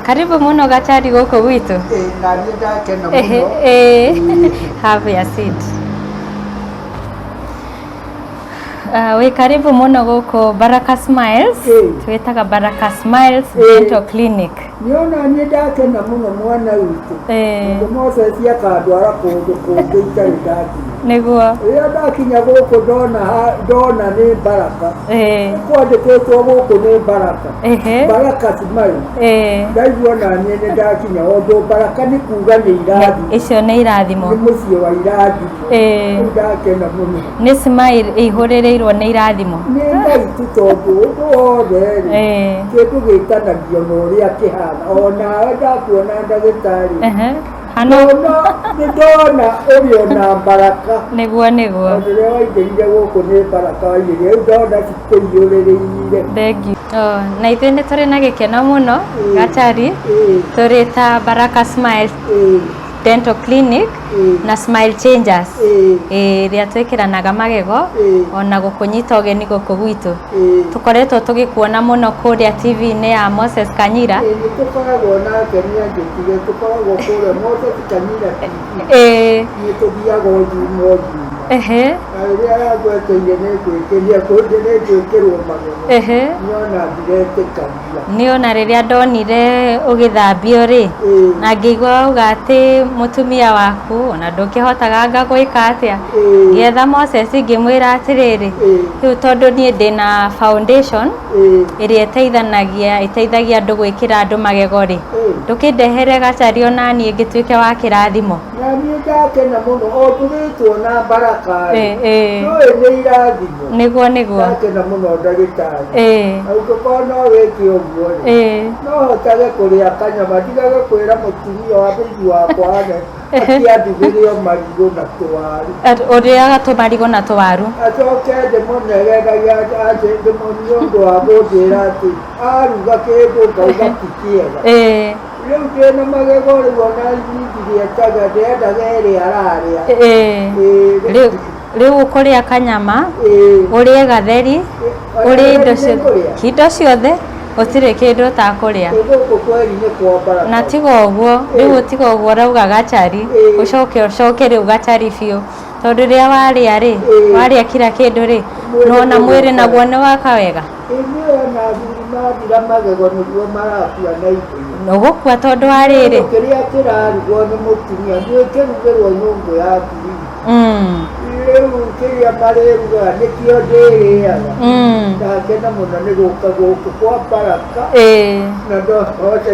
Karibu mũno Gachari gũkũ gwitũ. Ĩĩ, na niĩ ndakena mũno. Ĩĩ, have your seat. Wĩ karibu mũno gũkũ Baraka Smiles. Twĩtaga Baraka Smiles Dental Clinic. Nĩ ona niĩ ndakena mũno mwana witũ. Tondũ Moses akandwara kũndũ kũngĩ itarĩ ndakinya. Nĩguo. Rĩrĩa ndakinya gũkũ ndona ndona nĩ Baraka. Kwandĩkĩtwo gũkũ nĩ Baraka. Baraka Smile. Ndaigua ona niĩ nĩ ndakinya ũndũ Baraka nĩ kuga nĩ irathimo. Icio nĩ irathimo. Nĩ mũciĩ wa irathimo. Rĩu ndakena mũno. Nĩ smile ĩihũrĩrĩirwo nĩ irathimo. Nĩ Ngai tu tondũ ũndũ wothe rĩ, kĩndũ gĩtanagio na ũrĩa kĩhana. O nawe ndakuona ndagĩtarĩ. Hano. Ndona nĩ ndona ũrĩ ona baraka. Nĩguo nĩguo. Tondũ rĩrĩa waingĩrire gũkũ nĩ baraka waingĩrire. Rĩu ndona cikũiyũrĩrĩire. Thengiũ. Oh, na ithuĩ nĩ tũrĩ na gĩkeno mũno Gachari, tũrĩ ta Baraka Smiles Dental Clinic na Smile Changers ĩrĩa twĩkĩranaga magego ona gũkũnyita ũgeni gũkũ gwitũ. Tũkoretwo tũgĩkuona mũno kũrĩa TV-inĩ ya Moses Kanyira. Ĩĩ nĩ tũkoragwo nake nĩ anjĩtire tũkoragwo kũrĩa Moses Kanyira TV. Nĩ tũthiaga o Juma o Juma. Na rĩrĩa arangweteire nĩ ngwĩkĩria kũngĩ nĩ ngwĩkĩrwo magego. Niĩ ona ndiretĩkania. Niĩ ona rĩrĩa ndonire ũgĩthambio rĩ, na ngĩigua wauga atĩ mũtumia waku ona ndũkĩhotaga anga gwĩka atĩa, ngĩetha Moses ngĩmwĩra atĩrĩrĩ, rĩu tondũ niĩ ndĩna foundation ĩrĩa ĩteithanagia ĩteithagia andũ gwĩkĩra andũ magego rĩ, ndũkĩndehere gacari ona niĩ ngĩtuĩke wa kĩrathimo. Na niĩ ndakena mũno o ndũgĩtwo na baraka rĩ, ndũĩ nĩ irathimo. Nĩguo nĩguo. Ndakena mũno ndagĩtarĩ. Na ũngĩkorwo no wĩke ũguo rĩ, no hotage kũrĩa kanyama ndigage kwĩra mũtumia wa bibi wakwa ane akĩandugĩre o marigũ na tũwaru. Ũrĩaga tũmarigũ na tũwaru? Acoke ndĩmũnegenagie ndĩmuonie ũndũ wa kũnjĩra atĩ aruga kĩndũ ngauga ti kĩega. Rĩu ndĩna magego rĩu ona niĩ ndirĩendaga ndĩendaga ĩrĩa ararĩa. Rĩu rĩu ũkũrĩa kanyama, ũrĩe gatheri, ũrĩe indo ciothe, indo ciothe gũtirĩ kĩndũ ũtakũrĩa. Gũkũ kweri nĩ kwa baraka. Na tiga ũguo, rĩu tiga ũguo ũrauga gachari, ũcoke ũcoke rĩu gachari biũ, tondũ rĩrĩa warĩa rĩ, warĩa kira kĩndũ rĩ, nĩwona mwĩrĩ naguo nĩ waka wega. Ĩĩ ona athuri mathira magego nĩguo marakua na ihenya. Ũgũkua tondũ wa rĩrĩ. Kĩndũ kĩrĩa kĩrarugwo nĩ mũtumia nĩ kĩrugĩrwo nyũngũ ya ngirini. Rĩu kĩrĩa marĩrugaga nĩkĩo ndĩrĩaga. Ndakena mũno nĩ gũka gũkũ kwa Baraka. Na ndohote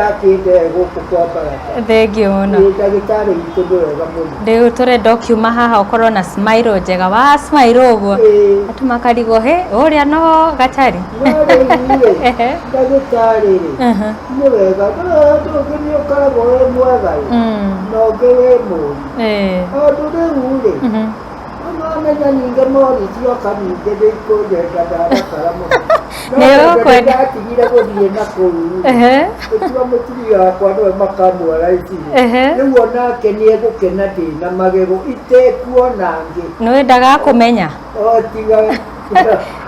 akĩndehe gũkũ kwa Baraka. Thengiũ mũno. Ĩĩ ndagĩtarĩ witũ nĩ wega mũno. Rĩu tũrenda ũkiuma haha ũkorwo na smile njega wa smile ũguo andũ makarigwo he ũrĩa no gacari. No rĩu rĩ ndagĩtarĩ rĩ nĩ wega ũndũ ũngĩ nĩ ũkoragwo wĩ mwega ĩ na ũngĩ wĩ mũru. Tondũ rĩu rĩ nĩwamenya ningĩ Morris oka ningĩ ndĩkũnyenda ndathakara mũno. No Nĩ tondũ ũkwenda. nĩndatigire gũthiĩ na kũu rĩ, gũtua mũtumia wakwa nĩwe makamu wa raithi rĩ, rĩu onake nĩegũkena ndĩna magego itekuona angĩ. Nĩũĩ ndagakũmenya. O tiga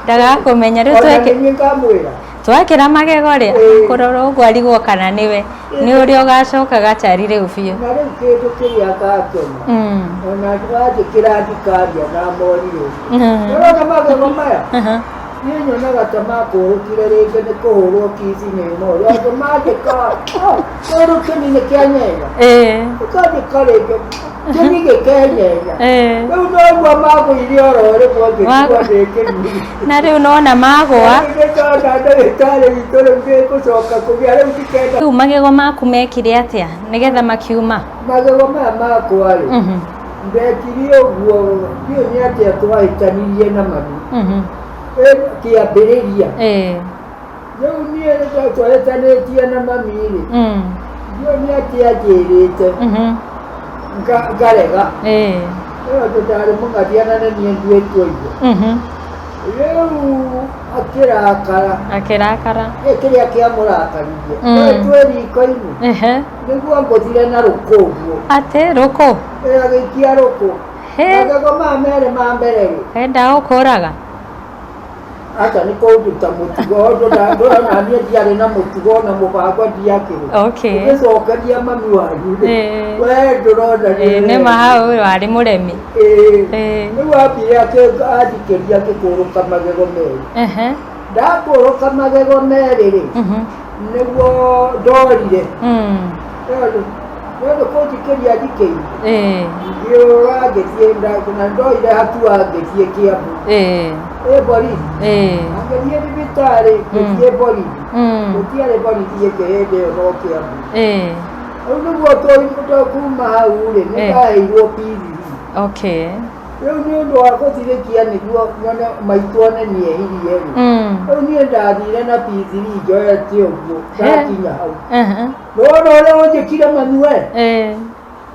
Ndagakũmenya rĩu ona tweke nĩ niĩ ngamwĩra. Twekĩra magego rĩ, kũrora ũguo arigwo kana nĩwe, nĩ ũrĩa ũgacoka gachari rĩu biũ. Na rĩu kĩndũ kĩrĩa ngakena, ona wanjĩkĩra ndikaria na mori rĩngĩ. Ũrona magego maya? Niĩ nyonaga ta makũrũkire rĩngĩ nĩ kũhũrwo kici nĩ mori. Andũ manjĩka, kĩndũ kĩni nĩ kĩanyenya. Ũkanjĩka rĩngĩ. Kĩni gĩkenyenya. Rĩu noguo magũire oro rĩmwe ngĩtigwo ndĩ kĩni. Na rĩu nona magũa. Rĩu nĩndona ndagĩtarĩ witũ rĩu ndĩgũcoka kũgĩa rĩu ndikenda. Rĩu magego maku mekire atĩa nĩgetha makiuma? Magego maya makwa rĩ, ndekire ũguo ndiũĩ nĩ atĩa twahĩtanirie na mami. Kĩambĩrĩria. Rĩu niĩ twahĩtanĩtie na mami rĩ, ndiũĩ nĩ atĩa anjĩrĩte ngarega. Tondũ ndarĩ mũng'athia na nĩ niĩ nduĩtwo ithe. Rĩu akĩrakara. Akĩrakara. Ĩ kĩrĩa kĩamũrakaririe. Twĩ riko-inĩ. Nĩguo ngũthire na rũkũ ũguo. Atĩ rũkũ? Ĩ agĩikia rũkũ. Magego maya merĩ ma mbere rĩ. Enda gũkũraga. Aca nĩ kũnduta mũtugo ũndũ ndona niĩ ndiarĩ na mũtugo na mũbango ndiakĩrĩ. Ũgĩcokeria mami wanyu rĩ, we ndũrona nĩ nĩ ma hau warĩ mũremi. Rĩu ambire anjikĩria ngĩkũrũka magego merĩ. Ndakũrũka magego merĩ rĩ, nĩguo ndorire. Nĩ ũndũ kũnjikĩria njikĩirie. Ngĩũra ngĩthiĩ na ndoire hatua ngĩthiĩ Kĩambu. Ĩ borithi. Na ngĩthiĩ thibitarĩ, ngĩthiĩ borithi. Gũtiarĩ borithi ĩngĩ hĩndĩ ĩyo no Kĩambu. Rĩu nĩguo kuma hau rĩ, nĩ ndaheirwo P3. Rĩu nĩ ũndũ wa gũthirĩkia nĩguo nyone maitũ one nĩ ehirie rĩ. Rĩu niĩ ndathire na P3 njoete ũguo ndakinya hau. Nĩwona ũrĩa ũnjĩkire mami we?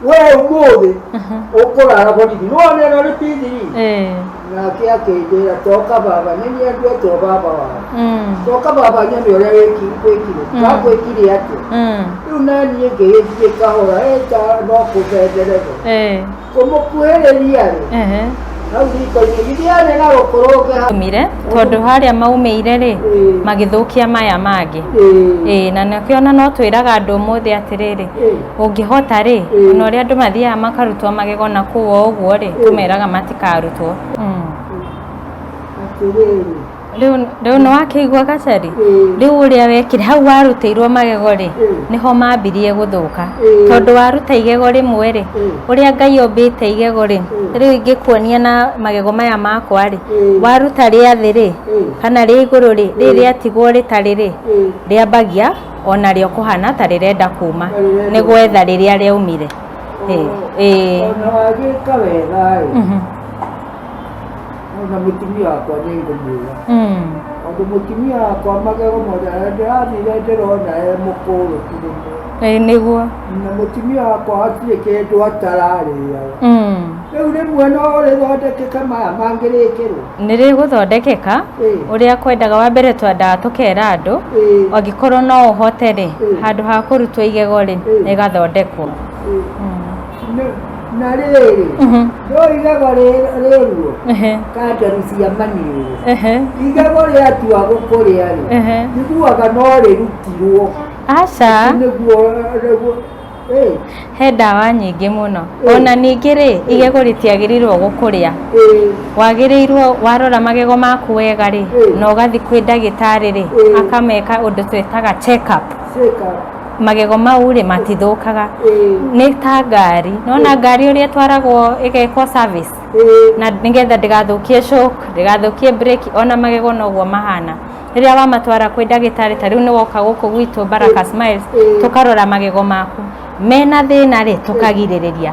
We ũmũthĩ ũkũrara borithi. Nĩwona ĩno nĩ P3? Nake akĩnjĩra toka baba, nĩ niĩ nduĩtwo baba wao. Toka baba nyone ũrĩa wĩkire. Ndakwĩkire atĩa? Rĩu naniĩ ngĩgĩthiĩ kahora ĩta no kũbendererwo. Kũmũkuhĩrĩria rĩ, hau riko-inĩ githĩ arĩ na rũkũrũnge hau. Maumire tondũ harĩa maumĩire rĩ magĩthũkia maya mangĩ. Ĩĩ na nĩkĩo ona no twĩraga andũ ũmũthĩ atĩrĩrĩ, ũngĩhota rĩ, ona ũrĩa andũ mathiaga makarutwo magego na kũu o ũguo rĩ, tũmeraga matikarutwo. Atĩrĩrĩ. Rĩu nĩ wakĩigua Gaceri? Rĩu ũrĩa wekire hau warutĩirwo magego rĩ, nĩho mambirie gũthũka. Tondũ waruta igego rĩmwe rĩ, ũrĩa Ngai ombĩte igego rĩ, rĩu ingĩkuonia na magego maya makwa rĩ, waruta rĩa thĩ rĩ, kana rĩa igũrũ rĩ, rĩrĩ rĩatigwo rĩtarĩ rĩ, rĩambagia onarĩo kũhana ta rĩrenda kuma, nĩ gwetha rĩrĩa rĩaumire. Ona wagĩka wega ĩ, ona mũtumia wakwa nĩ ngũmwĩra. Tondũ mũtumia wakwa magego mothe ndĩrathire ndĩrona e mũkũrũku rĩmwe. Ĩĩ nĩguo. Na mũtumia wakwa hatirĩ kĩndũ atararĩaga. Rĩu rĩmwe no rĩthondekeke maya mangĩrĩkĩrwo. Nĩ rĩgũthondekeka ũrĩa kwendaga. Wa mbere twendaga tũkera andũ angĩkorwo no ũhote rĩ, handũ ha kũrutwo igego rĩ, rĩgathondekwo. Na rĩrĩ, no igego rĩruo kanjaru cia maniũrũ, igego rĩatua gũkũrĩa rĩ, njiguaga no rĩrutirwo. Aca. Nĩguo He ndawa nyingĩ mũno. Ona ningĩ rĩ, igego rĩtiagĩrĩirwo gũkũrĩa. Wagĩrĩirwo warora magego maku wega rĩ, na ũgathiĩ kwĩ ndagĩtarĩ rĩ, akameka ũndũ twĩtaga check up. Magego mau rĩ matithũkaga. Nĩ ta ngari. Nĩwona ngari ũrĩa ĩtwaragwo ĩgekwo service? Na nĩgetha ndĩgathũkie shock, ndĩgathũkie breki, ona magego noguo mahana. Rĩrĩa wamatwara kwĩ ndagĩtarĩ ta rĩu nĩwoka gũkũ gwitũ Baraka Smiles, tũkarora magego maku. Mena thĩna rĩ, tũkagirĩrĩria.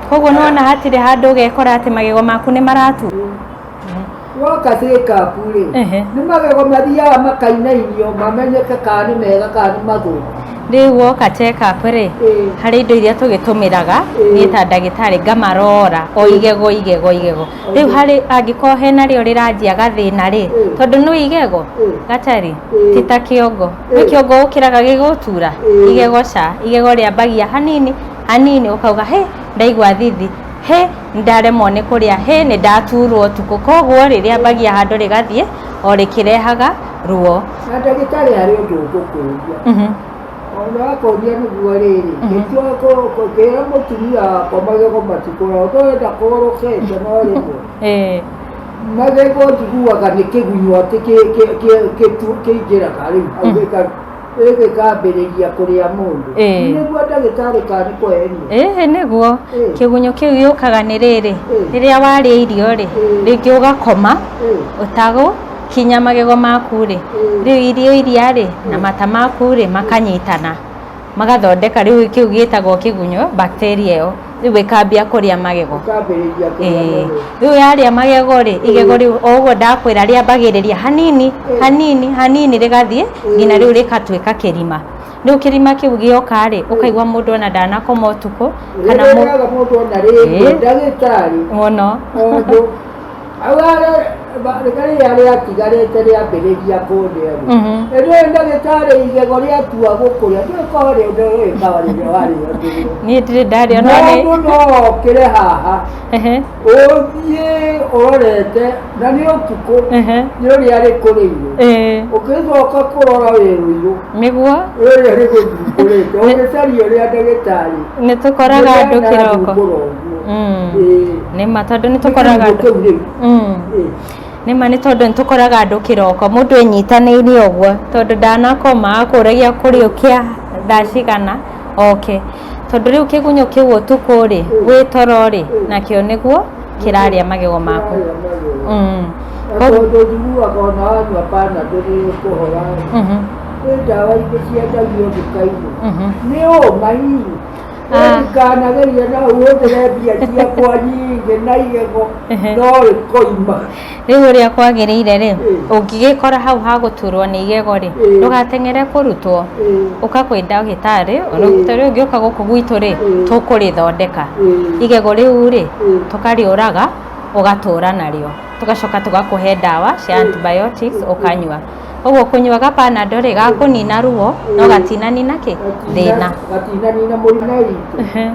Koguo nĩwona hatirĩ handũ ũgekora atĩ magego maku nĩ maratura. Woka check up rĩ, nĩ magego mathiaga makainainio mamenyeke kana nĩ mega kana nĩ mathũku. Rĩu woka check up rĩ, harĩ indo iria tũgĩtũmĩraga niĩ ta ndagĩtarĩ ngamarora o igego igego igego. Rĩu harĩ angĩkorwo hena rĩo rĩranjia gathĩna rĩ, tondũ nĩ igego Gachari, ti ta kĩongo. Nĩ kĩongo ũkĩraga gĩgũtura, igego ca, igego rĩambagia hanini hanini ũkauga hĩ ndaigua thithi, hĩ nĩndaremwo nĩ kũrĩa, hĩ nĩndaturwo ũtukũ. Koguo rĩ, rĩambagia handũ rĩgathiĩ o rĩkĩrehaga ruo. Na ndagĩtarĩ harĩ ũndũ ngũkũria. Ona akũria nĩguo rĩrĩ, nĩkĩo ngĩra mũtumia wakwa magego matikũraga, ndũrenda kũgũrũkĩte no rĩmwe. Magego njiguaga nĩ kĩgunyũ atĩ kĩingĩraga rĩu hau gĩkambĩrĩria kũrĩa mũndũ. Nĩguo ndagĩtarĩ kana nĩ kũhenio? Ĩĩ nĩguo. Kĩgunyũ kĩu gĩũkaga nĩ rĩrĩ, rĩrĩa warĩa irio rĩ, rĩngĩ ũgakoma ũtagũkinya magego maku rĩ, rĩu irio iria rĩ na mata maku rĩ makanyitana magathondeka rĩu kĩu gĩtagwo kĩgunyũ bacteria ĩyo, rĩu ĩkambia kũrĩa magego. Rĩu yarĩa magego rĩ, igego rĩu o ũguo ndakwĩra rĩambagĩrĩria hanini hanini hanini rĩgathiĩ nginya rĩu rĩgatuĩka kĩrima. Rĩu kĩrima kĩu gĩoka rĩ, ũkaigua mũndũ ona ndanakoma ũtukũ kana mũndũ ona rĩngĩ ndagĩtarĩ mũno tondũ Rĩrĩa rĩatigarĩte rĩambĩrĩria kũndĩa rĩ, ĩrĩ ndagĩtarĩ igego rĩatua gũkũrĩa ndũkorwo rĩ ũndũ wĩkaga rĩrĩa warĩo ndĩrĩo. Niĩ ndirĩ ndarĩo no nĩ Mũndũ no okĩre haha ũthiĩ ũrorete na nĩ ũtukũ nĩ ũrĩa rĩkũrĩire ũgĩcoka kũrora wĩ rũirũ Nĩguo rũrĩa rĩgũthumbũrĩte ũgĩcaria ũrĩa ndagĩtarĩ nĩ tũkoraga andũ kĩroko. ũguo. Nĩma tondũ nĩ tũkoraga andũ kĩu rĩu. Nĩma nĩ tondũ nĩ tũkoraga andũ kĩroko mũndũ enyitanĩire ũguo tondũ ndanakoma akũragia kũrĩũkia thaa cigana oke tondũ rĩu kĩgunyũ kĩu ũtukũ rĩ wĩ toro rĩ nakĩo nĩguo kĩrarĩa magego maku. Tondũ njiguaga ona wanyua Panadol nĩ ĩkũhora. Kwĩ ndawa ingĩ ciendagio nduka-inĩ nĩ ũma hihi ndikanageria na ũhũthĩre mbia ciakwa nyingĩ na igego no rĩkoima. Rĩu ũrĩa kwagĩrĩire rĩ, ũngĩgĩkora hau hagũturwo nĩ igego rĩ, ndũgateng'ere kũrutwo, ũka kwĩ ndagĩtarĩ, ta rĩu ũngĩũka gũkũ gwitũ rĩ, tũkũrĩthondeka. Igego rĩu rĩ, tũkarĩũraga, ũgatũra narĩo. Tũgacoka tũgakũhe ndawa cia antibiotics ũkanyua. Ũguo kũnyuaga Panadol rĩ, gakũnina ruo, no gatinanina kĩ? Thĩna. Gatinanina mũrimũ witũ.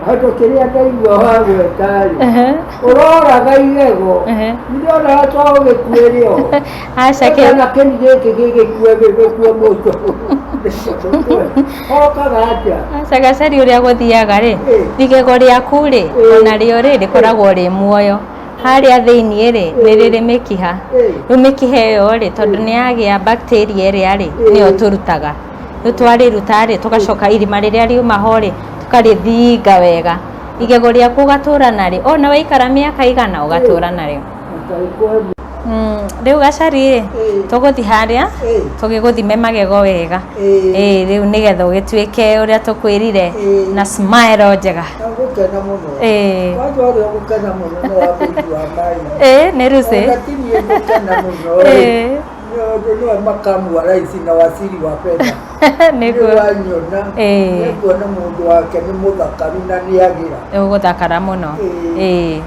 Handũ kĩrĩa ndaigua wagweta rĩ, ũroraga igego, ndionaga to ũgĩkuĩre o. Aca kĩ Kana kĩni gĩkĩ gĩgĩkue gĩgĩkue mũndũ. Okaga atĩa? Aca gacari ũrĩa gũthiaga rĩ, igego rĩaku rĩ, onarĩo rĩ, rĩkoragwo rĩ muoyo. Harĩa thĩiniĩ rĩ, nĩ rĩrĩ mĩkiha. Rĩu mĩkiha ĩyo rĩ, tondũ nĩ yagĩa bacteria ĩrĩa rĩ, nĩyo tũrutaga. Rĩu twarĩruta rĩ, tũgacoka irima rĩrĩa riuma ho rĩ, tũkarĩthinga wega. Igego rĩaku ũgatũra narĩo, ona waikara mĩaka igana ũgatũra narĩo. Rĩu gacari rĩ, tũgũthiĩ harĩa, tũgĩgũthime magego wega. Ĩĩ rĩu nĩgetha ũgĩtuĩke ũrĩa tũkwĩrire na smile njega. Gũkena mũno. Kwanza ũrĩa ũgũkena mũno nĩ wa kũigua mai. Ĩĩ nĩ Lucy. Ona ti niĩ ngũkena mũno. Nĩ ũndũ nĩwe makamu wa rais na waziri wa fedha. Nĩguo. Wanyona. Nĩnguona mũndũ wake nĩ mũthakaru na nĩ agĩra. Ũgũthakara mũno. Ĩĩ.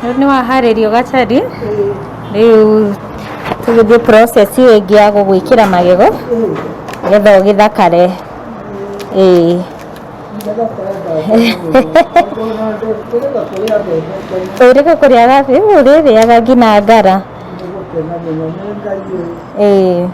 Rĩu nĩ waharĩrio gacari, rĩu tũgĩthiĩ process ĩyo ĩngĩ ya gũgwĩkĩra magego nĩgetha ũgĩthakare. Ĩĩ. Ũrĩga kũrĩaga ũrĩrĩaga nginya ngara. Ĩĩ.